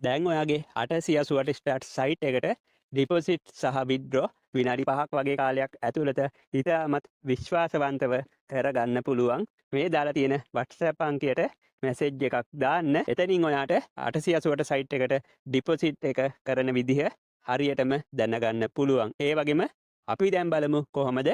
දැන් ඔයාගේ 888 start site එකට ඩිපොසිට් සහ විත්ඩ්‍රෝ විනාඩි 5ක් වගේ කාලයක් ඇතුළත ඉතාමත් විශ්වාසවන්තව කරගන්න පුළුවන්. මේ දාලා තියෙන WhatsApp අංකයට මැසේජ් එකක් දාන්න. එතනින් ඔයාට 888 සයිට් එකට ඩිපොසිට් එක කරන විදිහ හරියටම දැනගන්න පුළුවන්. ඒ වගේම අපි දැන් බලමු කොහොමද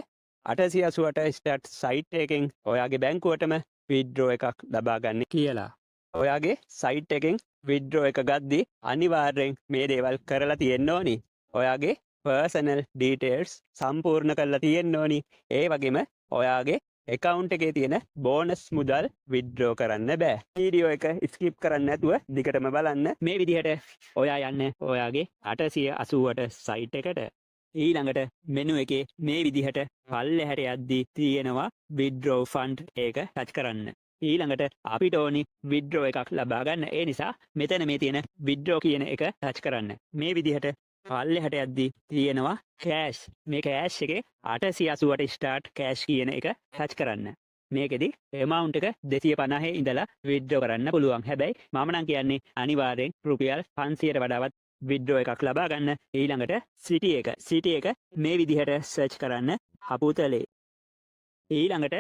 888 ස්ටාර්ට් සයිට් එකෙන් ඔයාගේ බැංකුවටම විත්ඩ්‍රෝ එකක් ලබා ගන්න කියලා. ඔයාගේ සයිට් එකෙන් විත්ඩ්‍රෝ එක ගද්දි අනිවාර්යෙන් මේ දේවල් කරලා තියෙන්න ඕනි. ඔයාගේ පර්සනල් ඩීටේල්ස් සම්පූර්ණ කරලා තියෙන්න ඕනි. ඒ වගේම ඔයාගේ ඇකවුන්ට් එකේ තියෙන බෝනස් මුදල් විත්ඩ්‍රෝ කරන්න බෑ. වීඩියෝ එක ස්කිප් කරන්න නැතුව දිගටම බලන්න. මේ විදිහට ඔයා යන්න ඔයාගේ 888 සයිට් එකට. ඊළඟට මෙනු එකේ මේ විදිහට පල්ලෙහාට යද්දී තියෙනවා විත්ඩ්‍රෝ ෆන්ඩ්, ඒක ටච් කරන්න. ඊළඟට අපිට ඕනි විත්ඩ්‍රෝ එකක් ලබා ගන්න. ඒ නිසා මෙතන මේ තියෙන විත්ඩ්‍රෝ කියන එක ටච් කරන්න. මේ විදිහට පල්ලෙහාට යද්දී තියෙනවා කෑෂ්. මේ කෑෂ් එකේ 888 ස්ටාර්ට් කෑෂ් කියන එක ටච් කරන්න. මේකෙදි ඇමවුන්ට් එක 250 ඉඳලා විත්ඩ්‍රෝ කරන්න පුළුවන්. හැබැයි මම නම් කියන්නේ අනිවාර්යෙන් රුපියල් 500ට වඩාවත් විත්ඩ්‍රෝ එකක් ලබා ගන්න. ඊළඟට සිටි එක. සිටි එක මේ විදිහට සර්ච් කරන්න, හපුතලේ. ඊළඟට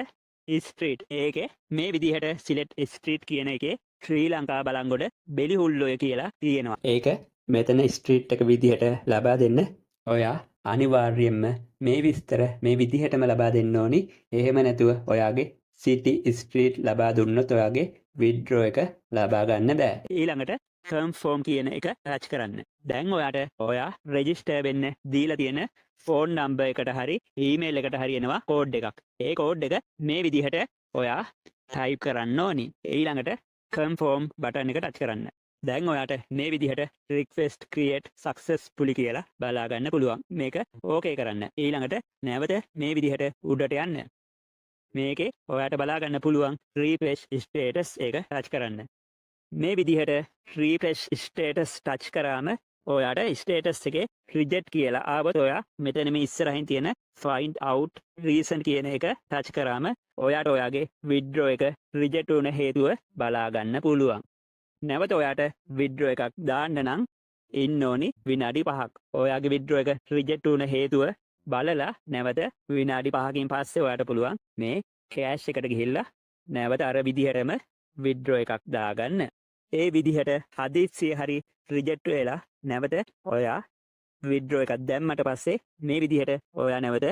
ස්ට්‍රීට්, ඒකේ මේ විදිහට සිලෙක්ට් ස්ට්‍රීට් කියන එකේ ශ්‍රී ලංකා බලංගොඩ බෙලිහුල්ලොය කියලා තියෙනවා. ඒක මෙතන ස්ට්‍රීට් එක විදිහට ලබා දෙන්න. ඔයා අනිවාර්යයෙන්ම මේ විස්තර මේ විදිහටම ලබා දෙන්න ඕනි. එහෙම නැතුව ඔයාගේ සිටි ස්ට්‍රීට් ලබා දුන්නොත් ඔයාගේ විත්ඩ්‍රෝ එක ලබා ගන්න බෑ. ඊළඟට කන්ෆර්ම් කියන එක ටච් කරන්න. දැන් ඔයාට ඔයා රෙජිස්ටර් වෙන්න දීලා තියෙන ෆෝන් නම්බර් එකට හරි ඊමේල් එකට හරි එනවා කෝඩ් එකක්. ඒ කෝඩ් එක මේ විදිහට ඔයා ටයිප් කරන්න ඕනි. ඊළඟට කන්ෆර්ම් බටන් එක ටච් කරන්න. දැන් ඔයාට මේ විදිහට රික්වෙස්ට් ක්‍රියේට් සක්සස්ෆුලි කියලා බලා ගන්න පුළුවන්. මේක ඕකේ කරන්න. ඊළඟට නැවත මේ විදිහට උඩට යන්න. මේකේ ඔයාට බලා ගන්න පුළුවන් රීෆ්‍රෙෂ් ස්ටේටස්, එක ටච් කරන්න. මේ විදිහට රීෆ්‍රෙෂ් ස්ටේටස් ටච් කරාම ඔයාට ස්ටේටස් එකේ රිජෙක්ට් කියලා ආවොත්, ඔයා මෙතන මේ ඉස්සරහින් තියෙන find out reason කියන එක ටච් කරාම ඔයාට ඔයාගේ විත්ඩ්‍රෝ එක රිජෙක්ට් වුණ හේතුව බලා ගන්න පුළුවන්. නැවත ඔයාට විත්ඩ්‍රෝ එකක් දාන්න නම් ඉන්න ඕනි විනාඩි 5ක්. ඔයාගේ විත්ඩ්‍රෝ එක රිජෙක්ට් වුණ හේතුව බලලා නැවත විනාඩි 5කින් පස්සේ ඔයාට පුළුවන් මේ කෑෂ් එකට ගිහිල්ලා නැවත අර විදිහටම විත්ඩ්‍රෝ එකක් දාගන්න. ඒ විදිහට හදිස්සිය හරි රිජෙක්ට් වෙලා නැවත ඔයා විත්ඩ්‍රෝ එකක් දැම්මට පස්සේ මේ විදිහට ඔයා නැවත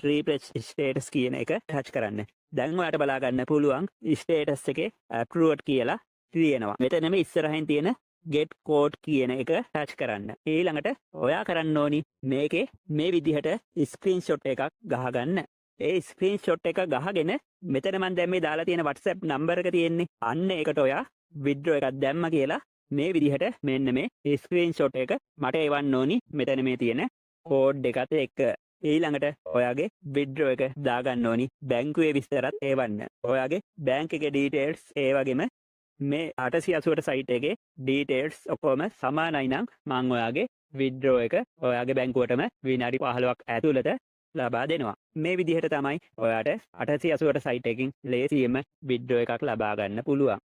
රීෆ්‍රෙෂ් ස්ටේටස් කියන එක ටච් කරන්න. දැන් ඔයාට බලා ගන්න පුළුවන් ස්ටේටස් එකේ ඇප්‍රූව්ඩ් කියලා තියෙනවා. මෙතනම ඉස්සරහින් තියෙන get code කියන එක ටච් කරන්න. ඊළඟට ඔයා කරන්න ඕනි මේකේ මේ විදිහට ස්ක්‍රීන්ෂොට් එකක් ගහගන්න. ඒ ස්ක්‍රීන්ෂොට් එක ගහගෙන මෙතන මම දැන් මේ දාලා තියෙන WhatsApp number එක තියෙන්නේ. අන්න ඒකට ඔයා විත්ඩ්‍රෝ එකක් දැම්ම කියලා මේ විදිහට මෙන්න මේ ස්ක්‍රීන්ෂොට් එක මට එවන්න ඕනි මෙතන මේ තියෙන කෝඩ් එකත් එක්ක. ඊළඟට ඔයාගේ විත්ඩ්‍රෝ එක දාගන්න ඕනි බැංකුවේ විස්තරත් එවන්න. ඔයාගේ බැංක් එකේ ඩීටේල්ස්, ඒ වගේම මේ 888 සයිට් එකේ ඩීටේල්ස් ඔක්කොම සමානයි නම් මං ඔයාගේ විත්ඩ්‍රෝ එක ඔයාගේ බැංකුවටම විනාඩි 15ක් ඇතුළත ලබා දෙනවා. මේ විදිහට තමයි ඔයාට 888 සයිට් එකකින් ලේසියෙන්ම විත්ඩ්‍රෝ එකක් ලබා ගන්න පුළුවන්.